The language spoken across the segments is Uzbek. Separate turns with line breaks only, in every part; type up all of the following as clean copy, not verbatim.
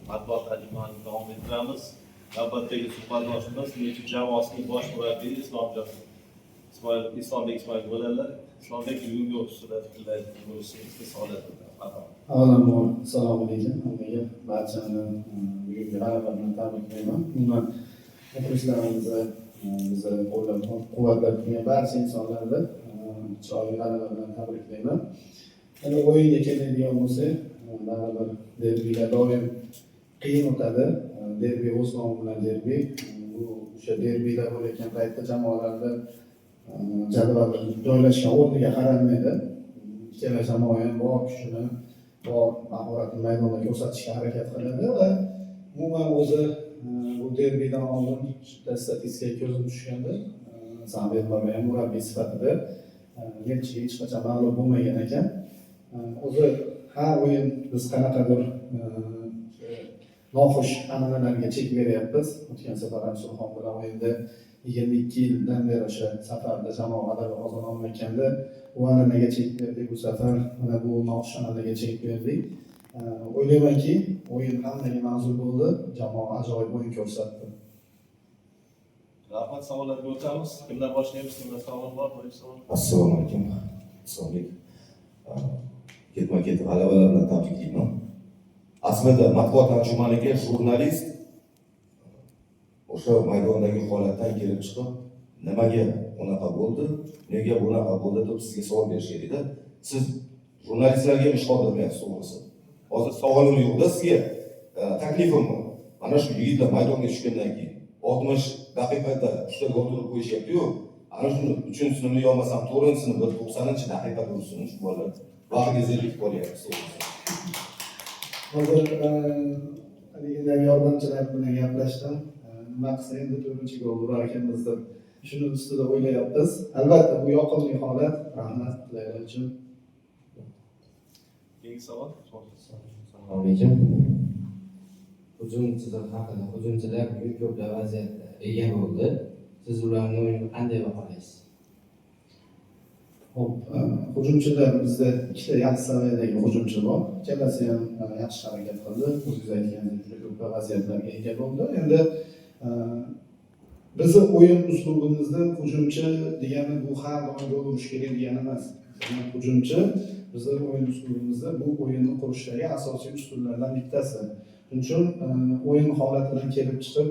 Matbuot anjumanini davom ettiramiz. Navbatdagi suhbatdoshimiz Neftchi jamoasining bosh murabbiyi Islomjon Ismoil, Islombek Ismoil bo'ladilar. Islombek, bugungi ustida fikrlaringizni bo'lishni soladi. Marhamat.
Avvalambor, assalomu alaykum hammaga. Barchani bugungi g'alaba bilan tabriklayman. Umuman, muxlislarimizni, bizni qo'llab quvvatlab turgan barcha insonlarni chiroyli g'alaba bilan tabriklayman. Endi o'yinga keladigan bo'lsak, baribir derbilar doim qiyin o'tadi. Derbi o'z nomi bilan derbi. Bu o'sha derbilar bo'layotgan paytda jamoalarda jadvalda joylashgan o'rniga qaralmaydi. Ikkala jamoa ham bor kuchini, bor mahoratini maydonda ko'rsatishga harakat qiladi va umuman o'zi bu derbidan oldin bitta statistikaga ko'zim tushganda, Samvel Babayan murabbiy sifatida Neftchiga hech qachon mag'lub bo'lmagan ekan. O'zi har o'yin biz qanaqadir noxush an'analarga chek beryapmiz. O'tgan safar ham Surxon bilan o'yinda 22 yildan beri o'sha safarda jamoa g'alaba qozona olmayotganda, u an'anaga chek berdik. Bu safar mana bu noxush an'anaga chek berdik. O'ylaymanki, o'yin hammaga manzur bo'ldi, jamoa ajoyib o'yin ko'rsatdi.
Rahmat, savollarga o'tamiz. Kimdan boshlaymiz? Kimda savol bor? Birinchi savol.
Assalomu alaykum, Islomбек. Ketma ket g'alabalar bilan tabriklayman. Aslida matbuot anjumaniga jurnalist o'sha maydondagi holatdan kelib chiqib, nimaga unaqa bo'ldi, nega bunaqa bo'ldi deb sizga savol berish kerakda. Siz jurnalistlarga ham ish qoldirmayapsiz, to'g'risi. Hozir savolim yo'qda sizga, taklifim bor. Mana shu yigitlar maydonga tushgandan keyin 60 daqiqada uchta gol urib qo'yishyaptiyu, ana shuni uchinchisini yo bo'lmasam to'rtinchisini bir 90-daqiqada ursin shu bolalar. Vaqtga zerikib qolyapmiz, to'g'risi.
Hozir haligidagi yordamchilar bilan gaplashdim. Nima qilsa endi to'rtinchi gol urar ekanmiz deb shuni ustida o'ylayapmiz. Albatta, bu yoqimli holat. Rahmat tilaklar uchun.
Keyingi savol.
Assalomu alaykum. Hujum chizig'i haqida. Hujumchilar bugun ko'plab vaziyatga ega bo'ldi. Siz ularni o'yinini qanday baholaysiz?
Ho'p, hujumchilar, bizda ikkita yaxshi saviyadagi hujumchi bor. Ikkalasi ham yaxshi harakat qildi. O'zingiz aytgandek, juda ko'plab vaziyatlarga ega bo'ldi. Endi bizni o'yin uslubimizda hujumchi degani bu har doim gol urish kerak degani emas. Masalan, hujumchi bizni o'yin uslubimizda bu o'yinni qurishdagi asosiy usullardan bittasi. Shuning uchun o'yin holatidan kelib chiqib,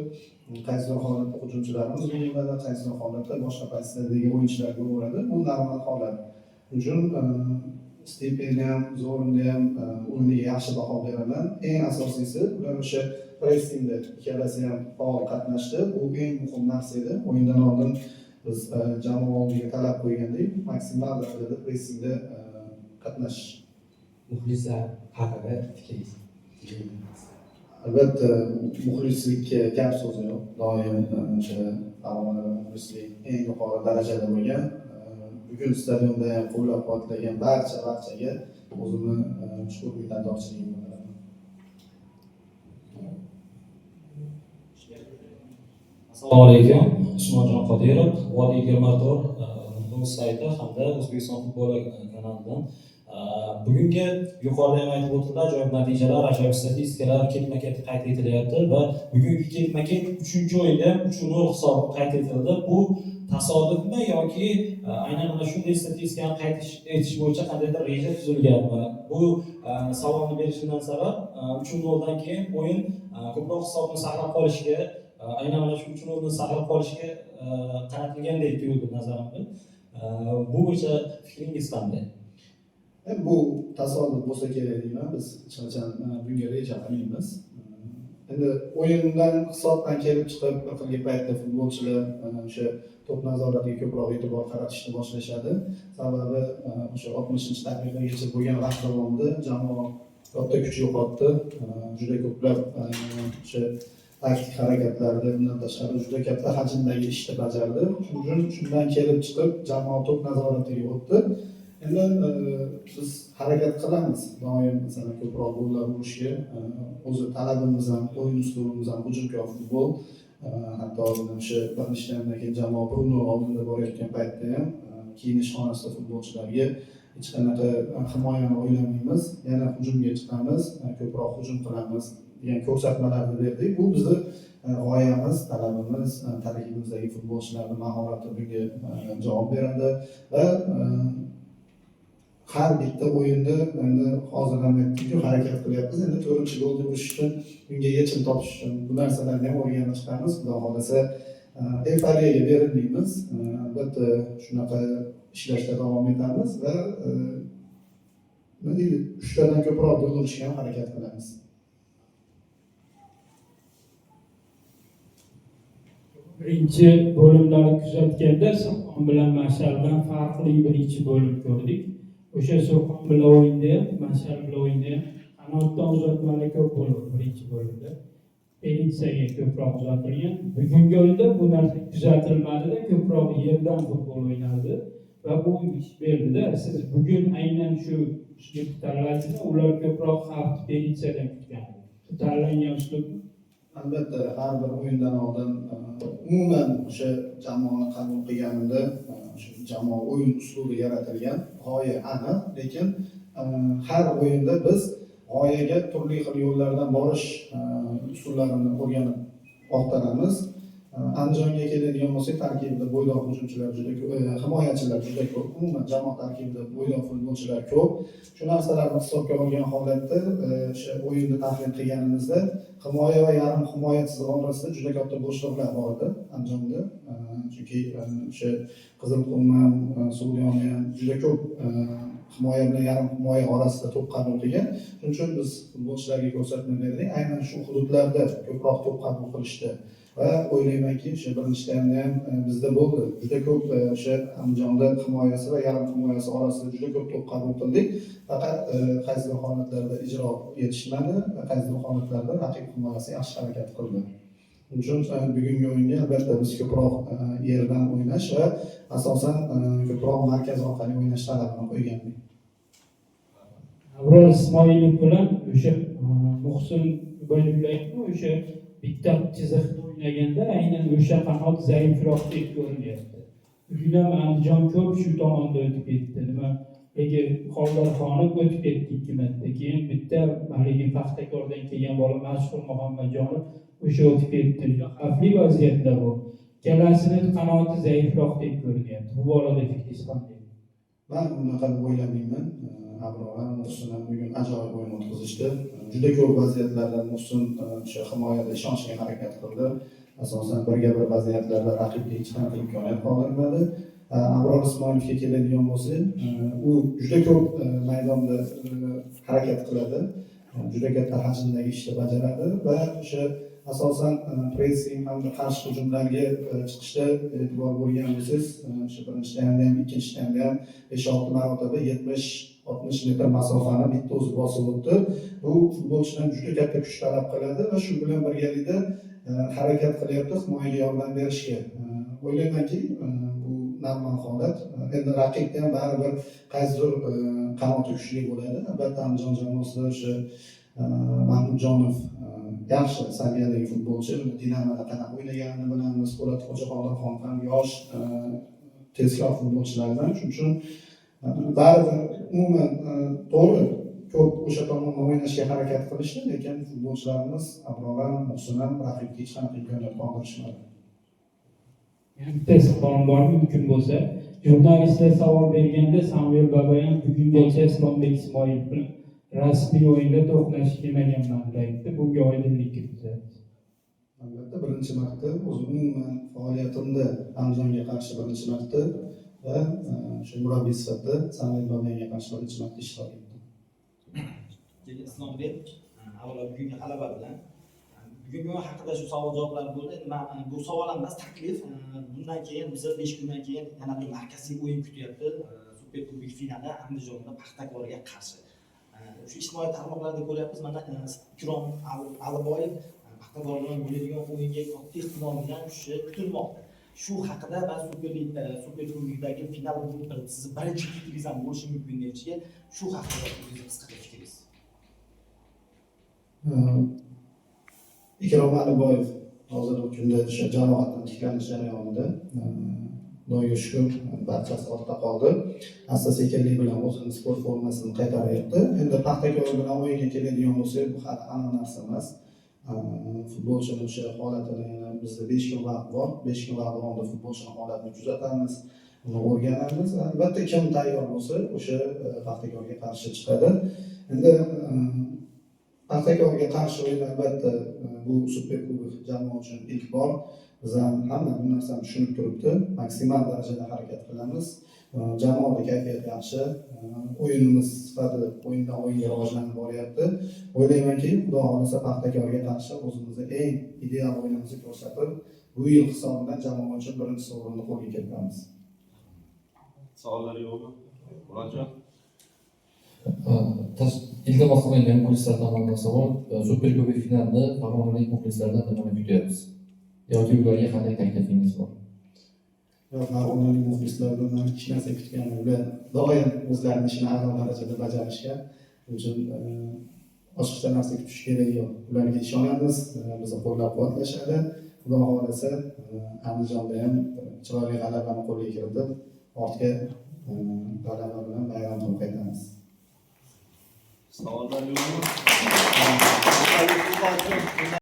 qaysidir holatda hujumchilarimiz gol uradi, qaysidir holatda boshqa pozitsiyadagi o'yinchilar gol uradi. Bu normal holat. Shuning uchun Stipeni ham, Zorinni ham o'yiniga yaxshi baho beraman. Eng asosiysi, ular o'sha pressingda ikkalasi ham faol qatnashdi. Bu eng muhim narsa edi. O'yindan oldin biz jamoa oldiga talab qo'ygandik, maksimal darajada pressingda qatnashish.
Muxlislar haqida fikringiz?
Albatta, muxlislikka gap so'z yo'q. Doim o'sha Farg'onada muxlislik eng yuqori darajada bo'lgan. Bugun stadionda ham qo'llab quvvatlagan barcha barchaga o'zimni chuqur minnatdorchiligimni bildiraman.
Assalomu alaykum. Usmonjon Qodirov, Vodiy 24 uz sayti hamda O'zbekiston futboli kanalidan. Bugungi yuqorida ham aytib o'tildi, ajoyib natijalar, ajoyib statistikalar ketma-ket qayd etilyapti va bugungi ketma-ket uchinchi o'yinda ham 3:0 hisobi qayd etildi. Bu tasodifmi yoki aynan mana shunday statistikani qayd etish bo'yicha qandaydir reja tuzilganmi? Bu savolni berishimdan sabab, 3:0dan keyin o'yin ko'proq hisobni saqlab qolishga, aynan mana shu 3:0ni saqlab qolishga qaratilgandek tuyuldi nazarimda. Bu bo'yicha fikringiz qanday?
Bu tasodif bo'lsa kerak deyman. Biz hech qachon bunga reja qilmaymiz. Endi o'yindan, hisobdan kelib chiqib, bir xilgi paytda futbolchilar o'sha to'p nazoratiga ko'proq e'tibor qaratishni boshlashadi. Sababi o'sha 60-daqiqagacha bo'lgan vaqt davomida jamoa katta kuch yo'qotdi. Juda ko'plab o'sha taktik harakatlarda, bundan tashqari juda katta hajmdagi ishni bajardi. Shuning uchun shundan kelib chiqib jamoa to'p nazoratiga o'tdi. Endi biz harakat qilamiz doim, masalan, ko'proq gollar urishga. O'zi talabimiz ham, o'yin uslubimiz ham hujumkor futbol. Hatto o'sha bir nechtadan keyin jamoa 1:0 oldinda borayotgan paytda ham kiyinish xonasida futbolchilarga hech qanaqa himoyani o'ylamaymiz, yana hujumga chiqamiz, ko'proq hujum qilamiz. degan ko'rsatmalarni berdik. Bu bizni g'oyamiz, talabimiz, tarkibimizdagi futbolchilarni mahorati bunga javob beradi va har bitta o'yinda endi hozir ham aytdikku, harakat qilyapmiz. Endi to'rtinchi golni urish uchun, bunga yechim topish uchun bu narsalarni ham o'rganib chiqamiz. Xudo xohlasa, eyforiyaga berilmaymiz. Albatta, shunaqa ishlashda davom etamiz va nima deydi, uchtadan ko'proq gol urishga ham harakat qilamiz.
Birinchi bo'limlarni kuzatganda Surxon bilan Mashaldan farqli birinchi bo'lim ko'rdik. O'sha Surxon bilan o'yinda ham, Mashal bilan o'yinda ham qanotdan uzatmalar ko'p bo'ldi birinchi bo'limda. Elitsaga ko'proq uzatilgan. Bugungi o'yinda bu narsa kuzatilmadida, ko'proq yerdan futbol o'ynaldi va bu ish berdida. Siz bugun aynan shu uslubni tanladingizmi? Ular ko'proq xavf Elitsadan kutgan. Tanlangan uslub.
Albatta, har bir o'yindan oldin, umuman o'sha jamoani qabul qilganimda, o'sha jamoa o'yin uslubi yaratilgan, g'oya aniq, lekin har o'yinda biz g'oyaga turli xil yo'llardan borish usullarini o'rganib orttiramiz. Andijonga keladigan bo'lsak, tarkibida bo'ydoq hujumchilar juda ko'p, himoyachilar juda ko'p, umuman jamoa tarkibida bo'ydoq futbolchilar ko'p. Shu narsalarni hisobga olgan holatda, o'sha o'yinni tahlil qilganimizda himoya va yarim himoya chizig'i orasida juda katta bo'shliqlar bor edi Andijonda. Chunki o'sha Qizilqum ham, Sug'diyona ham juda ko'p himoya bilan yarim himoya orasida to'p qabul qilgan. Shuning uchun biz futbolchilarga ko'rsatma berdik. Aynan shu hududlarda ko'proq to'p qabul qilishdi. Va o'ylaymanki, o'sha birinchi taymda ham bizda bo'ldi. Juda ko'p o'sha Andijonda himoyasi va yarim himoyasi orasida juda ko'p to'p qabul qildik. Faqat qaysidir holatlarda ijro yetishmadi va qaysidir holatlarda raqib himoyasi yaxshi harakat qildi. Shuning uchun bugungi o'yinga albatta biz ko'proq yerdan o'ynash va asosan ko'proq markaz orqali o'ynash talabini qo'ygandik.
Abror Ismoilov bilan o'sha Muhsin Ubaydullayev o'sha bitta chiziqda o'ynaganda aynan o'sha qanot zaifroqdek ko'rinyapti. Bugun ham Andijon ko'p shu tomonda o'tib ketdi. Nima lekin Xoldarxonov o'tib ketdi ikki marta. Keyin bitta haligi Paxtakordan kelgan bola Mashhur Muhammadjonov o'sha o'tib ketdi. Juda xavfli vaziyatda bu. Ikkalasini qanoti zaifroqdek ko'rinyapti. Bu borada fikringiz qanday?
Man unaqa deb o'ylamayman. Abror ham, Muhsin ham bugun ajoyib o'yin o'tkazishdi. Juda ko'p vaziyatlarda Muhsin o'sha himoyada ishonchli harakat qildi. Asosan birga bir vaziyatlarda raqibga hech qanaqa imkoniyat qoldirmadi. Abror Ismoilovga keladigan bo'lsak, u juda ko'p maydonda harakat qiladi. Juda katta hajmdagi ishni bajaradi va o'sha asosan pressing hamda qarshi hujumlarga chiqishda e'tibor bo'lgan bo'lsangiz, o'sha birinchi taymda ham, ikkinchi taymda ham 5-6 marotaba 70-60 metr masofani bitta o'zi bosib o'tdi. Bu futbolchidan juda katta kuch talab qiladi va shu bilan birgalikda harakat qilyapti himoyaga yordam berishga. O'ylaymanki, bu normal holat. Endi raqibda ham baribir qaysidir qanoti kuchli bo'ladi. Albatta, Andijon jamoasida o'sha Mahmudjonov yaxshi saviyadagi futbolchi. Uni Dinamoda qanaqa o'ynaganini bilamiz. Po'lat Xo'jaqodirxon ham yosh, tezkor futbolchilardan. Shuning uchun baribir umuman to'g'ri ko'p o'sha tomondan o'ynashga harakat qilishdi, lekin futbolchilarimiz Abror ham, Muhsin ham raqibga hech qanaqa imkoniyat qoldirishmadi.
Bitta savolim bor, mumkin bo'lsa. Jurnalistlar savol berganda Samvel Babayan bugungacha Islombek Ismoilov bilan rasmiy o'yinda to'qnash kelmaganman deb aytdi. Bunga oydinlik kiritadi.
Albatta, birinchi marta o'zi umuman faoliyatimda Andijonga qarshi birinchi marta va o'sha murabbiy sifatida Samvel Babayanga qarshi birinchi marta ishtirok etdim.
Keyin Islombek, avvalo bugungi g'alaba bilan bugungi o'yin haqida shu savol javoblar bo'ldi. Endi man bu savol ham emas, taklif. Bundan keyin biza 5 kundan keyin yana bir markaziy o'yin kutyapti. Superkubok finali Andijonda Paxtakorga qarshi. Shu ijtimoiy tarmoqlarda ko'ryapmiz, mana Ikrom Aliboyev Paxtakor bilan bo'ladigan o'yinga katta ehtimol bilan tushishi kutilmoqda. Shu haqida va Superkubokdagi final bu sizni birinchi titulingiz ham bo'lishi mumkin deyishiga, shu haqida o'zingizni qisqacha fikringiz.
Ikrom Aliboyev hozirgi kunda o'sha jarohatdan tiklanish jarayonida. Xudoga shukur, barchasi ortda qoldi. Asta sekinlik bilan o'zini sport formasini qaytaryapti. Endi Paxtakor bilan o'yinga keladigan bo'lsak, bu hali aniq narsa emas. Futbolchini o'sha holatini, yana bizda 5 kun vaqt bor. 5 kun vaqt davomida futbolchini holatini kuzatamiz, uni o'rganamiz. Albatta, kim tayyor bo'lsa, o'sha Paxtakorga qarshi chiqadi. Endi Paxtakorga qarshi o'yin, albatta, bu Superkubok jamoa uchun ilk bor. Biz ham, hamma bu narsani tushunib turibdi, maksimal darajada harakat qilamiz. Jamoada kayfiyat yaxshi, o'yinimiz sifati o'yindan o'yinga rivojlanib boryapti. O'ylaymanki, Xudo xohlasa, Paxtakorga qarshi o'zimizni eng ideal o'yinimizni ko'rsatib, bu yil hisobidan jamoa uchun birinchi sovrinni qo'lga kiritamiz.
Savollar yo'qmi? Murodjon?
Iltimos qilingan muxlislar tomonidan savol: Superkubok finalida farg'onalik muxlislardan nimani kutyapsiz yoki ularga qanday taklifingiz bor?
Yo'q, farg'onalik muxlislardan man hech narsa kutganim. Ular doim o'zlarini ishini a'lo darajada bajarishgan. Shuning uchun oshiqcha narsa kutish keragi yo'q. Ularga ishonamiz, bizni qo'llab quvvatlashadi. Xudo xohlasa, Andijonda ham chiroyli g'alabani qo'lga kiritib, ortga g'alaba bilan bayram qilib qaytamiz.
Savollar yo'qmi?